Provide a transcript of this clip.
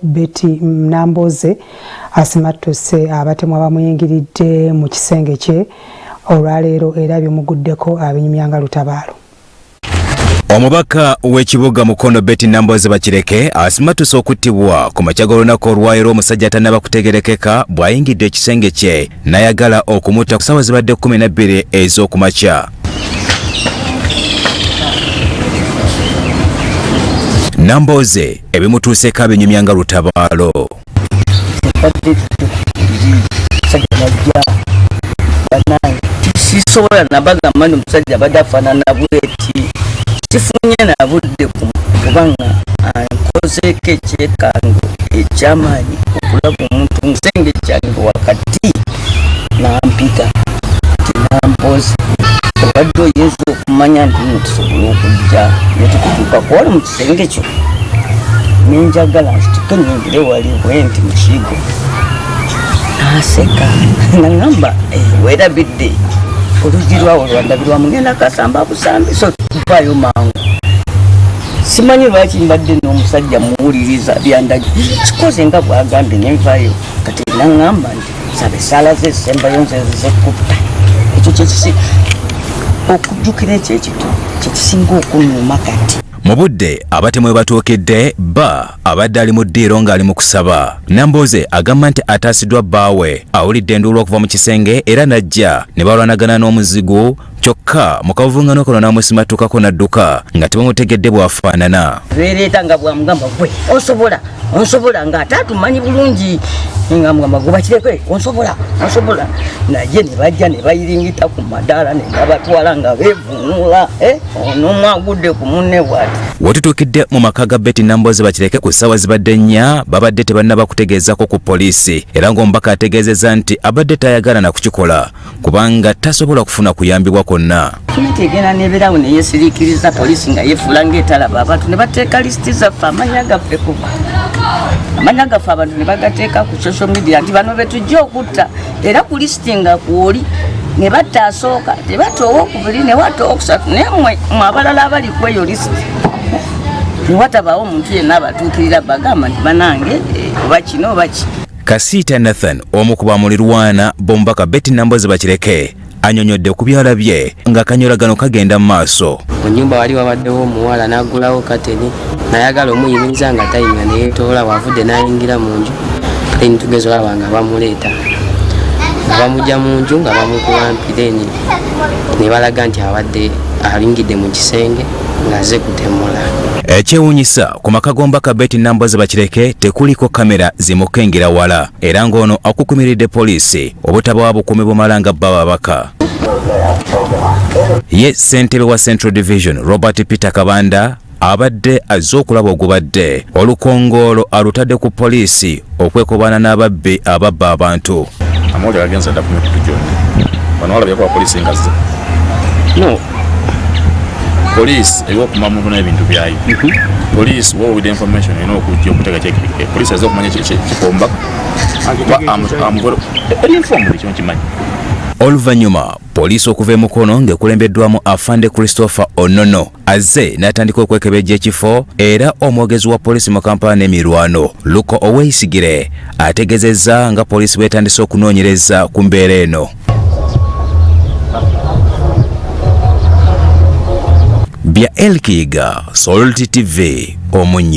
Betty Nambooze asimattuse abatemu abamuyingiridde mu kisenge kye olwaleero era bimuguddeko abinyumya nga lutabaalo. Omubaka w'ekibuga Mukono Betty Nambooze Bakireke asimattuse okuttibwa ku makya g'olunaku olwaleero omusajja atannaba kutegerekeka bw'ayingidde ekisenge kye n'ayagala okumutta ku ssaawa zibadde 12 ez'okumakya. Nambooze ebimutuuseeko abinyumya nga lutabaalo. Sisobola nabagamba nti omusajja abadde afaanana bweti, sifunye na budde kubanga ankozeeko ekyekango ekyamaanyi okulaba omuntu mu kisenge kyange wakati nampita tinampozi. Obadde oyinza okumanya nti nno tusobola okujja netukutuuka kwoli mu kisenge kyo, nenjagala nsituke nyingire wali bwenti mu kigo, naseka nangamba werabidde oluggi lwawo lwandabirwamu, ngenda kasamba busambi so vaayo mangu. Simanyi lwaki mbadde n'omusajja muwuliriza byandagi kikoze nga bwagambye nenvayo, kati nangamba nti saba esaala ze ezisembayo nze nzekutta. Ekyo kyekisi okujjukira ekyo ekitu kyekisinga okunnuma kati. Mu budde abatemu we batuukidde, bba abadde ali mu ddiiro ng'ali mu kusaba. Nambooze agamba nti ataasiddwa bbaawe awulidde enduulu okuva mu kisenge era n'ajja ne balwanagana n'omuzigu, kyokka mu kavuvungano kano n'amusimattukako n'adduka nga tebamutegedde bw'afaanana. Beereeta nga bwamugamba gwe onsobola onsobola ng'ate atumanyi bulungi, nga mugamba gwe bakireke onsobola onsobola, naye ne bajja ne bayiringita ku madaala ne babatwala nga beevunula ono agudde ku munne bw'ati. Wetutuukidde mu maka ga Betty Nambooze Bakireke ku ssaawa zibadde 4, babadde tebannaba kutegeezaako ku poliisi, era ng'omubaka ategeezezza nti abadde tayagala na kukikola kubanga tasobola kufuna kuyambibwa kwonna. Gavumenti egenda n'ebeerawo ne yeesiriikiriza poliisi nga yeefuula ng'etalaba abantu, ne bateeka lisiti zaffe, amannya gaffe kuba amannya gaffe abantu ne bagateeka ku social media nti bano be tujja okutta, era ku lisiti nga kwoli ne batta asooka, tebatta owokubiri, ne watta owokusatu, naye mmwe abalala abali ku eyo lisiti ne watabaawo omuntu yenna abatuukirira bagamba nti banange oba kino oba ki. Kasiita Nathan omu ku bamulirwana b'omubaka Betty Nambooze Bakireke annyonnyodde ku byalabye ng'akanyolagano kagenda mu maaso. Mu nnyumba wali wabaddewo omuwala n'aggulawo kateni nayagala omuyimiriza nga tayimira ne yeetoola, wavudde n'ayingira mu nju, then tugeza olaba nga bamuleeta nga bamugya mu nju nga bamukuba mpi, then ne balaga nti abadde ayingidde mu kisenge ng'azze kutemula. Ekyewuunyisa ku maka g'omubaka Betty Nambooze Bakireke tekuliko kamera zimukengera wala, era ng'ono akukumiridde poliisi obutabawa bukuumi bumala nga bba babaka. Ye ssentebe wa Central Division Robert Peter Kabanda abadde azze okulaba ogubadde olukongoolo alutadde ku poliisi okwekobaana n'ababbi ababba abantu. Amawulire agenze dda ku mikutu gyonna. Bano walabyeko abapoliisi nga zze? No. Poliisi eriwo okuma muntu n'ebintu byayo. Poliisi woowulira information erina okujja okutega kyekirike. Poliisi azze okumanya kikomba eri informed, kino kimanyi. Oluvannyuma poliisi okuva e Mukono ng'ekulembeddwamu Afande Christopher Onono azze n'atandika okwekebejja ekifo, era omwogezi wa poliisi mu Kampala n'emirwano Luko Oweyisigire ategeezezza nga poliisi bw'etandise okunoonyereza ku mbeera eno. Bya Elkiga, Salt TV, Omunyi.